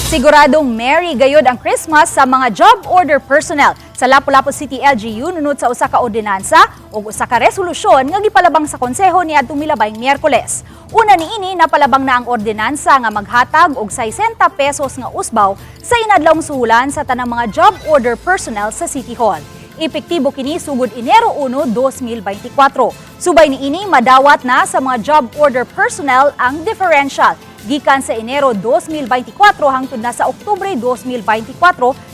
Siguradong merry gayod ang Christmas sa mga job order personnel sa Lapu-Lapu City LGU nunot sa usa ka ordinansa ug usa ka resolusyon nga gipalabang sa konseho niadtong milabayng Miyerkules. Una niini, napalabang na ang ordinansa nga maghatag og 60 pesos nga usbaw sa inadlawng suhulan sa tanang mga job order personnel sa City Hall. Epektibo kini sugod Enero 1, 2024. Subay niini, madawat na sa mga job order personnel ang differential gikan sa Enero 2024 hangtod na sa Oktubre 2024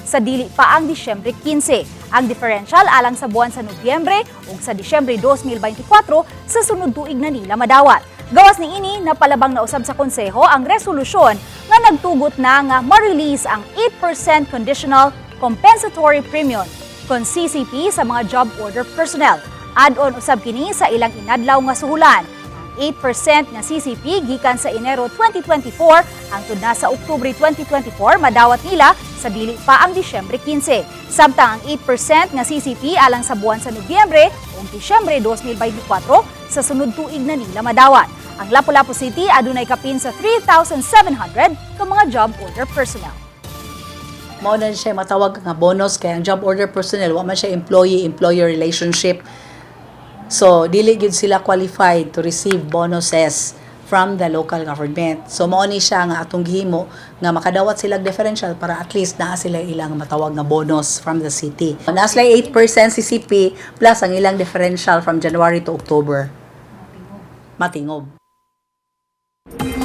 sa dili pa ang Disyembre 15. Ang differential alang sa buwan sa Nobyembre ug sa Disyembre 2024 sa sunod tuig na nila madawat. Gawas niini, napalabang na usab sa konseho ang resolusyon nga nagtugot na nga ma-release ang 8% conditional compensatory premium kon CCP sa mga job order personnel. Add-on usab kini sa ilang inadlaw nga suhulan. 8% nga CCP gikan sa Enero 2024 hangtod na sa Oktubre 2024 madawat nila sa dili pa ang Disyembre 15. Samtang ang 8% nga CCP alang sa buwan sa Nobyembre ug Disyembre 2024 sa sunod tuig na nila madawat. Ang Lapu-Lapu City adunay kapin sa 3,700 ka mga job order personnel. Mao na siya matawag nga bonus kay ang job order personnel, wa man siya employee-employer relationship. So dili gyud sila qualified to receive bonuses from the local government. So mao ni siya nga atong gihimo nga makadawat sila og differential para at least naa sila ilang matawag nga bonus from the city. Naa sila 8% CCP plus ang ilang differential from January to October. Matingob.